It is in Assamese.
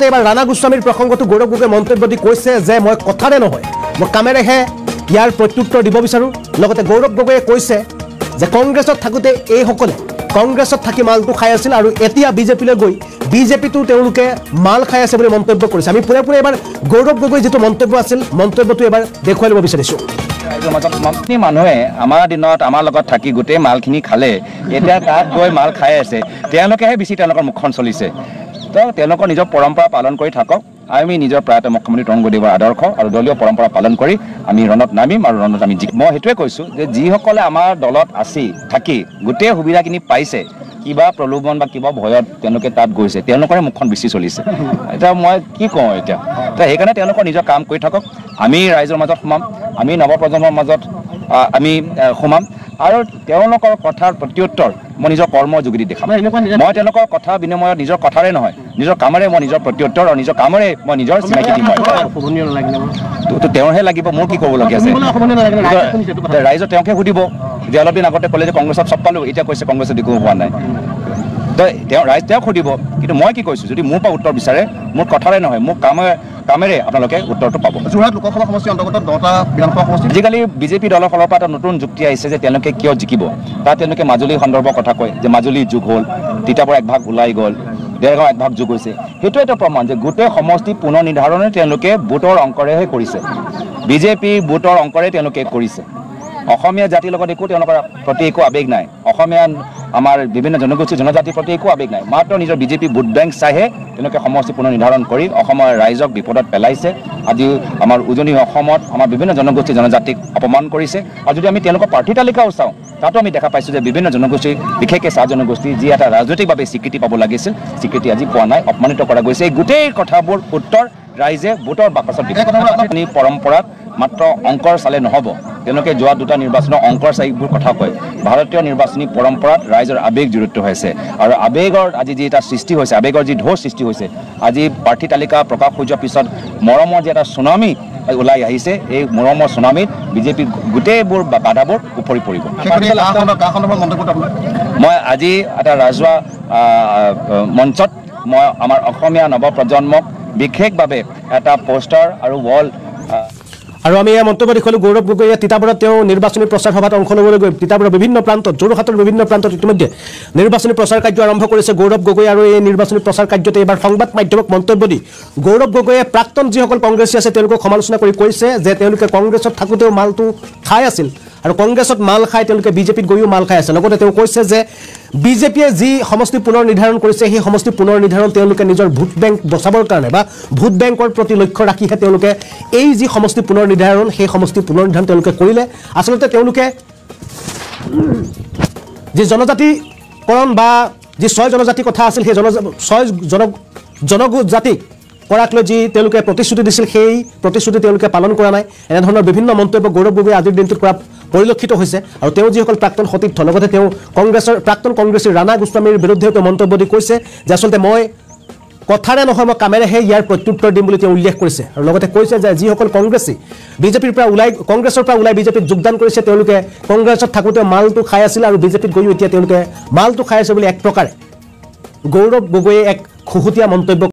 এবাৰ ৰাণা গোস্বামীৰ প্ৰসংগটো গৌৰৱ গগৈ মন্তব্য দি কৈছে যে মই কথাৰে নহয়, মই কামেৰেহে ইয়াৰ প্ৰত্যুত্তৰ দিব বিচাৰোঁ। লগতে গৌৰৱ গগৈয়ে কৈছে যে কংগ্ৰেছত থাকোঁতে এইসকলে কংগ্ৰেছত থাকি মালটো খাই আছিল আৰু এতিয়া বিজেপিলৈ গৈ বিজেপিটো তেওঁলোকে মাল খাই আছে বুলি মন্তব্য কৰিছে। আমি পোনে পোনে এবাৰ গৌৰৱ গগৈ যিটো মন্তব্য আছিল, মন্তব্যটো এবাৰ দেখুৱাই ল'ব বিচাৰিছোঁ। মানুহে আমাৰ দিনত আমাৰ লগত থাকি গোটেই মালখিনি খালে, এতিয়া তাত গৈ মাল খাই আছে, তেওঁলোকেহে বেছি তেওঁলোকৰ মুখখন চলিছে। তো তেওঁলোকৰ নিজৰ পৰম্পৰা পালন কৰি থাকক। আমি নিজৰ প্ৰয়াত মুখ্যমন্ত্ৰী তৰুণ গগৈদেৱৰ আদৰ্শ আৰু দলীয় পৰম্পৰা পালন কৰি আমি ৰণত নামিম আৰু ৰণত আমি জিকিম। মই সেইটোৱে কৈছোঁ যে যিসকলে আমাৰ দলত আছি থাকি গোটেই সুবিধাখিনি পাইছে, কিবা প্ৰলোভন বা কিবা ভয়ত তেওঁলোকে তাত গৈছে, তেওঁলোকৰে মুখখন বেছি চলিছে। এতিয়া মই কি কওঁ এতিয়া, তো সেইকাৰণে তেওঁলোকৰ নিজৰ কাম কৰি থাকক। আমি ৰাইজৰ মাজত সোমাম, আমি নৱপ্ৰজন্মৰ মাজত আমি সোমাম আৰু তেওঁলোকৰ কথাৰ প্ৰত্যুত্তৰ মই নিজৰ কৰ্মৰ যোগেদি দেখাম। মই তেওঁলোকৰ কথা বিনিময়ত নিজৰ কথাৰে নহয়, নিজৰ কামেৰে মই নিজৰ প্ৰত্যুত্তৰ আৰু নিজৰ কামেৰে মই নিজৰ চিনাকি দিম। তো তেওঁৰহে লাগিব, মোৰ কি ক'বলগীয়া আছে? ৰাইজে তেওঁকহে সুধিব যে অলপ দিন আগতে ক'লে যে কংগ্ৰেছত চব পালোঁ, এতিয়া কৈছে কংগ্ৰেছত একো হোৱা নাই। তো তেওঁ ৰাইজ তেওঁক সুধিব, কিন্তু মই কি কৈছোঁ, যদি মোৰ পৰা উত্তৰ বিচাৰে, মোৰ কথাৰে নহয়, মোৰ কামেৰে আপোনালোকে উত্তৰটো পাব। যোৰহাট লোকসভা সমষ্টিৰ অন্তৰ্গত 10টা বিধানসভা সমষ্টি। আজিকালি বিজেপি দলৰ ফালৰ পৰা এটা নতুন যুক্তি আহিছে যে তেওঁলোকে কিয় জিকিব। তাত তেওঁলোকে মাজুলী সন্দৰ্ভৰ কথা কয় যে মাজুলী যুগ হ'ল, তিতাবৰ একভাগ ওলাই গ'ল, দেৰগাঁও একভাগ যোগ হৈছে। সেইটো এটা প্ৰমাণ যে গোটেই সমষ্টি পুনৰ নিৰ্ধাৰণে তেওঁলোকে ভোটৰ অংকৰেহে কৰিছে, বিজেপিৰ ভোটৰ অংকৰে তেওঁলোকে কৰিছে। অসমীয়া জাতিৰ লগত একো তেওঁলোকৰ প্ৰতি একো আৱেগ নাই, অসমীয়া আমাৰ বিভিন্ন জনগোষ্ঠী জনজাতিৰ প্ৰতি একো আৱেগ নাই, মাত্ৰ নিজৰ বিজেপি ভোট বেংক চাইহে তেওঁলোকে সমষ্টি পুনৰ নিৰ্ধাৰণ কৰি অসমৰ ৰাইজক বিপদত পেলাইছে। আজি আমাৰ উজনি অসমত আমাৰ বিভিন্ন জনগোষ্ঠী জনজাতিক অপমান কৰিছে। আৰু যদি আমি তেওঁলোকৰ প্ৰাৰ্থী তালিকাও চাওঁ, তাতো আমি দেখা পাইছোঁ যে বিভিন্ন জনগোষ্ঠী, বিশেষকৈ চাহ জনগোষ্ঠী, যি এটা ৰাজনৈতিকভাৱে স্বীকৃতি পাব লাগিছিল, স্বীকৃতি আজি পোৱা নাই, অপমানিত কৰা গৈছে। এই গোটেই কথাবোৰ উত্তৰ ৰাইজে ভোটৰ বাকচত দিব। পৰম্পৰাত মাত্ৰ অংকৰ চালে নহ'ব, তেওঁলোকে যোৱা দুটা নিৰ্বাচনৰ অংকৰ চাইবোৰ কথা কয়। ভাৰতীয় নিৰ্বাচনী পৰম্পৰাত ৰাইজৰ আৱেগ জড়িত হৈছে আৰু আৱেগৰ আজি যি এটা সৃষ্টি হৈছে, আৱেগৰ যি ঢৌ সৃষ্টি হৈছে, আজি প্ৰাৰ্থী তালিকা প্ৰকাশ হৈ যোৱাৰ পিছত মৰমৰ যি এটা চুনামি ওলাই আহিছে, এই মৰমৰ চুনামিত বিজেপি গোটেইবোৰ বাধাবোৰ উপৰি পৰিব। মই আজি এটা ৰাজহুৱা মঞ্চত মই আমাৰ অসমীয়া নৱপ্ৰজন্মক বিশেষভাৱে এটা পোষ্টাৰ আৰু ৱাল আৰু আমি এই মন্তব্য দেখুৱালোঁ। গৌৰৱ গগৈয়ে তিতাবৰত তেওঁ নিৰ্বাচনী প্ৰচাৰ সভাত অংশ ল'বলৈ গৈ তিতাবৰৰ বিভিন্ন প্ৰান্তত, যোৰহাটৰ বিভিন্ন প্ৰান্তত ইতিমধ্যে নিৰ্বাচনী প্ৰচাৰ কাৰ্য আৰম্ভ কৰিছে গৌৰৱ গগৈ। আৰু এই নিৰ্বাচনী প্ৰচাৰ কাৰ্যতে এইবাৰ সংবাদ মাধ্যমক মন্তব্য দি গৌৰৱ গগৈয়ে প্ৰাক্তন যিসকল কংগ্ৰেছী আছে তেওঁলোকক সমালোচনা কৰি কৈছে যে তেওঁলোকে কংগ্ৰেছত থাকোঁতেও মালটো খাই আছিল আৰু কংগ্ৰেছত মাল খাই তেওঁলোকে বিজেপিত গৈও মাল খাই আছে। লগতে তেওঁ কৈছে যে বিজেপিয়ে যি সমষ্টি পুনৰ নিৰ্ধাৰণ কৰিছে, সেই সমষ্টি পুনৰ নিৰ্ধাৰণ তেওঁলোকে নিজৰ ভোট বেংক বচাবৰ কাৰণে বা ভোট বেংকৰ প্ৰতি লক্ষ্য ৰাখিহে তেওঁলোকে এই যি সমষ্টি পুনৰ নিৰ্ধাৰণ, সেই সমষ্টি পুনৰ নিৰ্ধাৰণ তেওঁলোকে কৰিলে। আচলতে তেওঁলোকে যি জনজাতিকৰণ বা যি ছয় জনজাতিৰ কথা আছিল, সেই ছয় জনজাতিক কৰাক লৈ যি তেওঁলোকে প্ৰতিশ্ৰুতি দিছিল, সেই প্ৰতিশ্ৰুতি তেওঁলোকে পালন কৰা নাই। এনেধৰণৰ বিভিন্ন মন্তব্য গৌৰৱ গগৈয়ে আজিৰ দিনটোত কৰা পৰিলক্ষিত হৈছে। আৰু তেওঁ যিসকল প্ৰাক্তন সতীৰ্থ, লগতে তেওঁ কংগ্ৰেছৰ প্ৰাক্তন কংগ্ৰেছী ৰাণা গোস্বামীৰ বিৰুদ্ধেও তেওঁ মন্তব্য দি কৈছে যে আচলতে মই কথাৰে নহয়, মই কামেৰেহে ইয়াৰ প্ৰত্যুত্তৰ দিম বুলি তেওঁ উল্লেখ কৰিছে। আৰু লগতে কৈছে যে যিসকল কংগ্ৰেছী বিজেপিৰ পৰা ওলাই, কংগ্ৰেছৰ পৰা ওলাই বিজেপিত যোগদান কৰিছে, তেওঁলোকে কংগ্ৰেছত থাকোঁতে মালটো খাই আছিল আৰু বিজেপিত গৈও এতিয়া তেওঁলোকে মালটো খাই আছে বুলি এক প্ৰকাৰে গৌৰৱ গগৈয়ে এক খুহুতীয়া মন্তব্য